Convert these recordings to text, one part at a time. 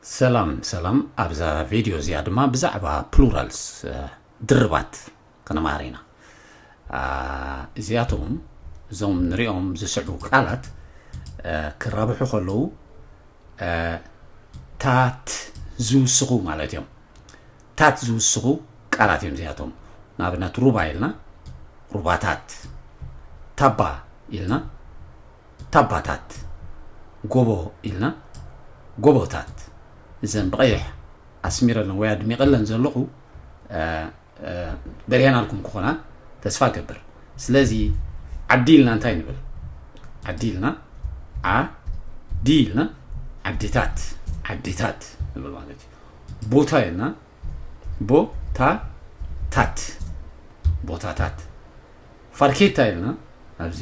ሰላም ሰላም። ኣብዛ ቪድዮ እዚኣ ድማ ብዛዕባ ፕሉራልስ፣ እ፣ ድርባት፣ ክንመሃር ኢና። አ፣ እዚኣቶም፣ እዞም ንሪኦም ዝስዕቡ ቃላት፣ እ፣ ክራብሑ ከለዉ፣ እ፣ ታት ዝውስኹ ማለት እዮም። ታት ዝውስኹ ቃላት እዮም እዚኣቶም። ንኣብነት ሩባ ኢልና ሩባታት፣ ታባ ኢልና ታባታት፣ ጎቦ ኢልና ጎቦታት። እዘን ብቐይሕ ኣስሚረለን ወይ ኣድሚቐለን ዘለኹ፣ እ፣ እ፣ በሪሀናልኩም ክኾና ተስፋ ገብር። ስለዚ ዓዲ ኢልና እንታይ ንብል? ዓዲ ኢልና፣ ዓ፣ ዲ ኢልና፣ ዓዲታት፣ ዓዲታት ንብል ማለት እዩ። ቦታ ኢልና፣ ቦታታት፣ ቦታታት። ፋርኬታ ኢልና፣ ኣብዚ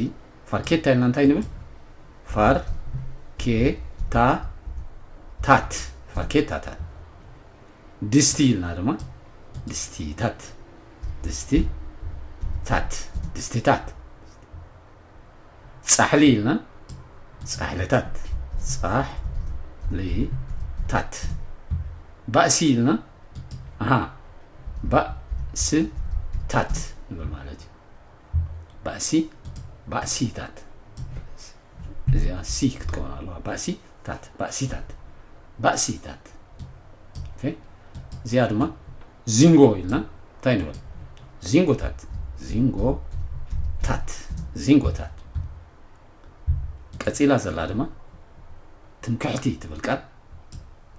ፋርኬታ ኢልና እንታይ ንብል? ፋር፣ ኬ፣ ታ፣ ታት፣ ፋርኬታታት። ድስቲ ኢልና ድማ፣ ድስቲታት፣ ድስቲ፣ ታት፣ ድስቲታት። ጻሕሊ ኢልና፣ ጻሕልታት፣ ጻሕልታት። ባእሲ ኢልና፣ ኣሃ፣ ባእስታት ንብል ማለት እዩ። ባእሲ፣ ባእሲታት። እዚኣ ሲ ክትከውን ኣለዋ። ባእሲታት፣ ባእሲታት፣ ባእሲታት። ኦኬ። እዚኣ ድማ ዚንጎ ኢልና እንታይ ንብል? ዚንጎታት፣ ዚንጎታት፣ ዚንጎታት። ቀጺላ ዘላ ድማ ትምክሕቲ ትብል ቃል።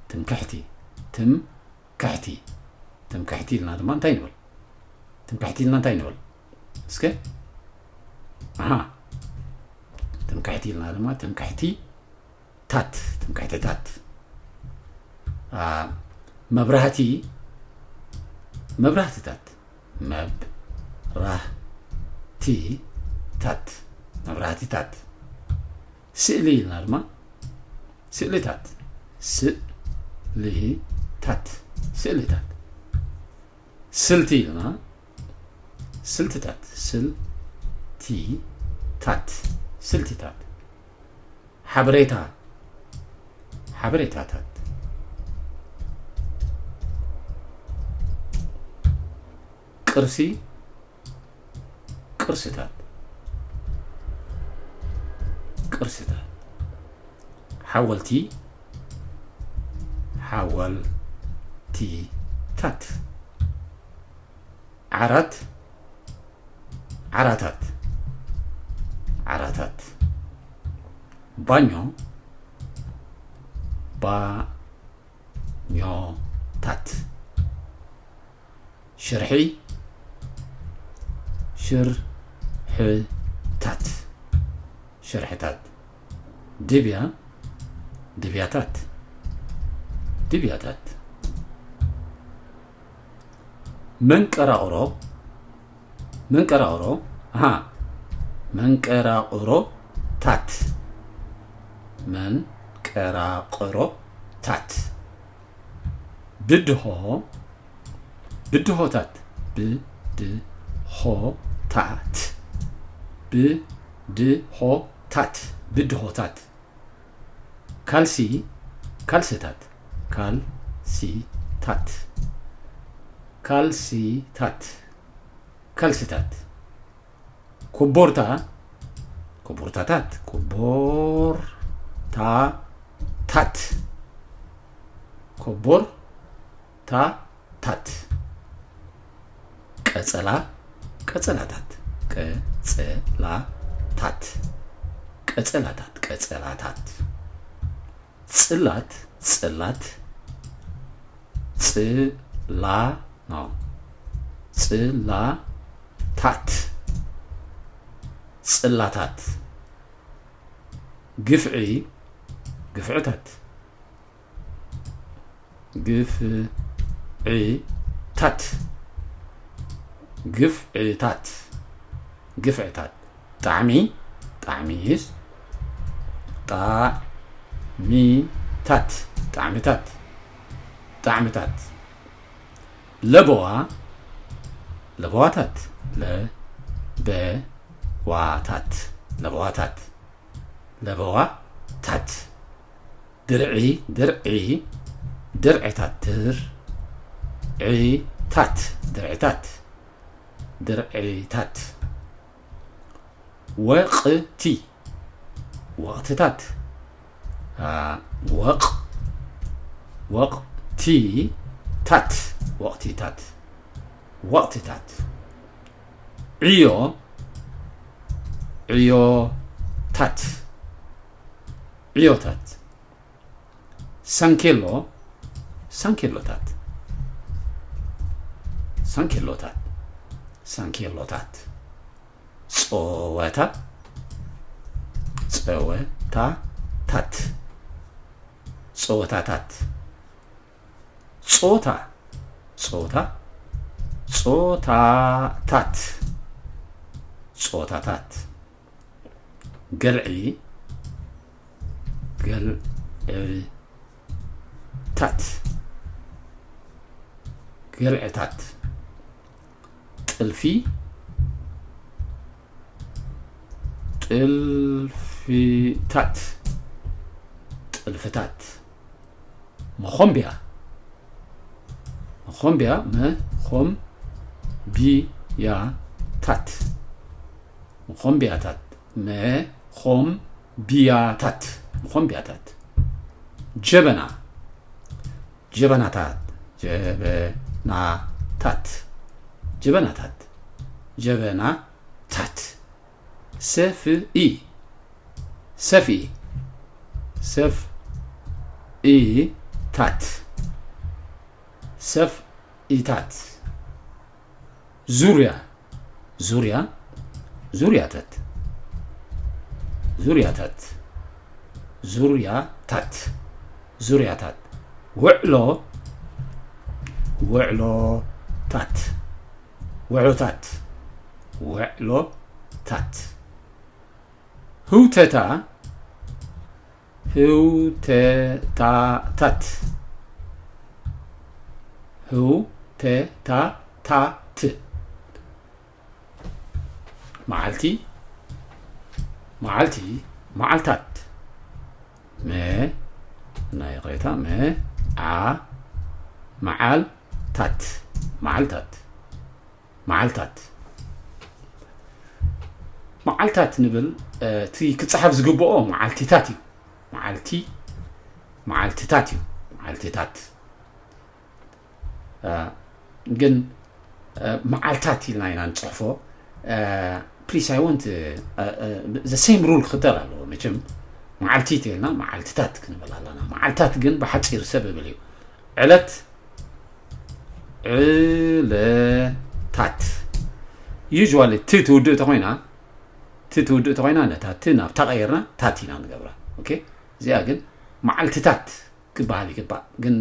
ትምክሕቲ፣ ትምክሕቲ፣ ትምክሕቲ ኢልና ድማ እንታይ ንብል? ትምክሕቲ ኢልና እንታይ ንብል? እስከ፣ ኣሃ፣ ትምክሕቲ ኢልና ድማ ትምክሕቲ ታት፣ ትምክሕትታት። አ፣ መብራህቲ፣ መብራህትታት፣ መብራህቲታት፣ መብራህቲታት። ስእሊ ኢልና ድማ ስእልታት፣ ስእልታት፣ ስእልታት። ስልቲ ኢልና ስልትታት፣ ስልትታት፣ ስልትታት። ሓበሬታ፣ ሓበሬታታት። ቅርሲ፣ ቅርስታት፣ ቅርስታት። ሓወልቲ፣ ሓወልትታት። ዓራት፣ ዓራታት፣ ዓራታት። ባኞ፣ ባኞታት። ሽርሒ፣ ሽርሕታት፣ ሽርሕታት። ድብያ፣ ድብያታት፣ ድብያታት። መንቀራቕሮ፣ መንቀራቕሮ፣ ኣሃ፣ መንቀራቕሮታት፣ መንቀራቕሮታት። ብድሆ፣ ብድሆታት፣ ብድሆታት፣ ብድሆታት፣ ብድሆታት። ካልሲ፣ ካልስታት፣ ካልሲታት፣ ካልሲታት፣ ካልስታት። ኮቦርታ፣ ኮቦርታታት፣ ኮቦርታታት፣ ኮቦርታታት። ቀጸላ፣ ቀጸላታት፣ ቀጸላታት፣ ቀጸላታት፣ ቀጸላታት። ጽላት፣ ጽላት፣ ጽላ፣ ኖ፣ ጽላታት፣ ጽላታት። ግፍዒ፣ ግፍዕታት፣ ግፍዒታት፣ ግፍዕታት፣ ግፍዕታት። ጣዕሚ፣ ጣዕሚስ፣ ጣዕሚታት፣ ጣዕሚታት፣ ጣዕሚታት። ለበዋ፣ ለበዋታት፣ ለበዋታት፣ ለበዋታት፣ ለበዋታት። ድርዒ፣ ድርዒ፣ ድርዕታት፣ ድርዕታት፣ ድርዕታት፣ ድርዕታት። ወቕቲ፣ ወቕትታት። አ፣ ወቕ-፣ ወቕቲታት፣ ወቕቲታት፣ ወቕትታት። ዕዮ፣ ዕዮታት፣ ዕዮታት። ሳንኬሎ፣ ሳንኬሎታት፣ ሳንኬሎታት፣ ሳንኬሎታት። ጸወታ፣ ጸወታታት፣ ጸወታታት። ጾታ፣ ጾታ፣ ጾታታት፣ ጾታታት። ገልዒ፣ ገልዕታት፣ ገልዕታት። ጥልፊ፣ ጥልፊታት፣ ጥልፍታት። መኾምቢያ፣ መኾምቢያ፣ መኾምቢያታት፣ መኾምቢያታት፣ መኾምቢያታት፣ መኾምቢያታት። ጀበና፣ ጀበናታት፣ ጀበናታት፣ ጀበናታት፣ ጀበናታት። ሰፍኢ፣ ሰፍኢ፣ ሰፍኢታት፣ ሰፍኢታት። ዙርያ፣ ዙርያ፣ ዙርያታት፣ ዙርያታት፣ ዙርያታት፣ ዙርያታት። ውዕሎ፣ ውዕሎታት፣ ውዕሎታት፣ ውዕሎታት። ህውተታ፣ ህውተታታት፣ ህውተታታት። መዓልቲ፣ መዓልቲ፣ መዓልታት። መ፣ ናይ ይቕሬታ፣ መ፣ ዓ፣ መዓልታት፣ መዓልታት፣ መዓልታት። መዓልታት ንብል፣ እ፣ እቲ ክጸሓፍ ዝግብኦ መዓልቲታት እዩ። መዓልቲ፣ መዓልቲታት እዩ። መዓልቲታት። እ፣ ግን፣ እ፣ መዓልታት ኢልና ኢና ንጽሕፎ። እ፣ please፣ I want፣ እ፣ እ፣ the same rule ክኽተል ኣለዎ። መቸም መዓልቲ ተይልና መዓልትታት ክንብል ኣለና። መዓልታት ግን ብሓጺር ሰብ ይብል እዩ። ዕለት፣ ዕለታት። Usually ት ትውድእ ተኾይና፣ ት ትውድእ ተኾይና፣ ነታ ት ናብታ ቀይርና ታት ኢና ንገብራ። ኦኬ? እዚኣ ግን መዓልትታት ክበሃል ይግባእ። ግን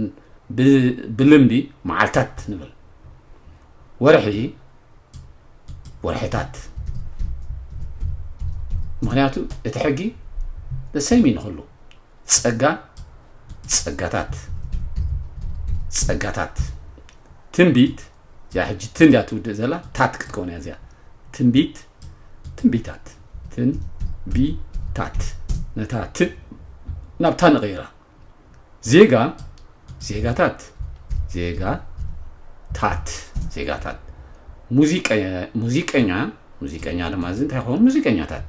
ብ-፣ ብልምዲ መዓልታት ንብል። ወርሒ፣ ወርሕታት። ምኽንያቱ እቲ ሕጊ the same እዩ ንኹሉ። ጸጋ፣ ጸጋታት፣ ጸጋታት። ትንቢት፣ እዚኣ ሕጂ ትን እያ ትውድእ ዘላ፣ ታት ክትከውን እያ እዚኣ። ትንቢት፣ ትንቢታት፣ ትንቢታት። ነታ ት ናብታ ንቕይራ። ዜጋ፣ ዜጋታት፣ ዜጋታት፣ ዜጋታት። ሙዚቀ-፣ ሙዚቀኛ፣ ሙዚቀኛ ድማ እዚ እንታይ ይኸውን? ሙዚቀኛታት፣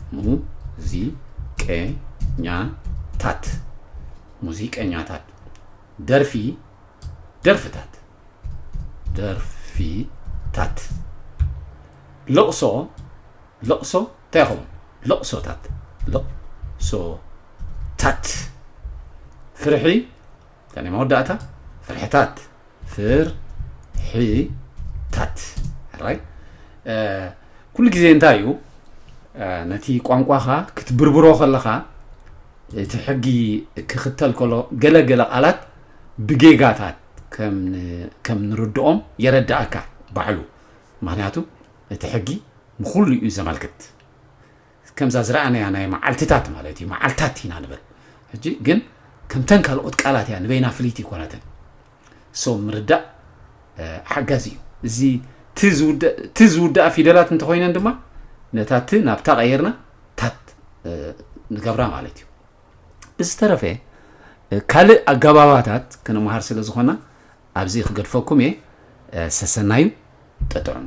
ሙዚቀኛታት፣ ሙዚቀኛታት። ደርፊ፣ ደርፍታት፣ ደርፊታት። ለቕሶ፣ ለቕሶ እንታይ ይኸውን? ለቕሶታት፣ ለቕሶታት። ፍርሒ፣ እንታይ ናይ መወዳእታ? ፍርሕታት፣ ፍርሒታት። ሕራይ፣ እ፣ ኩሉ ግዜ እንታይ እዩ? እ፣ ነቲ ቋንቋኻ ክትብርብሮ ከለኻ፣ እቲ ሕጊ ክኽተል ከሎ፣ ገለ ገለ ቃላት ብጌጋታት ከም ን-፣ ከም ንርድኦም የረድኣካ ባዕሉ። ምኽንያቱ፣ እቲ ሕጊ ንኹሉ እዩ ዘመልክት። ከምዛ ዝረኣናያ ናይ መዓልትታት ማለት እዩ፣ መዓልታት ኢና ንብል። ሕጂ ግን ከምተን ካልኦት ቃላት እያ ንበይና ፍልይቲ ኣይኮነትን። ሶ ምርዳእ፣ እ፣ ሓጋዚ እዩ። እዚ ት ዝውደ-፣ ት ዝውድኣ ፊደላት እንተኾይነን ድማ ነታ ት ናብታ ቀይርና ታት፣ እ፣ ንገብራ ማለት እዩ። ብዝተረፈ፣ ካልእ ኣገባባታት ክንመሃር ስለ ዝኾና ኣብዚ ክገድፈኩም እየ። ሰሰናዩ፣ ጠጥዕሙ።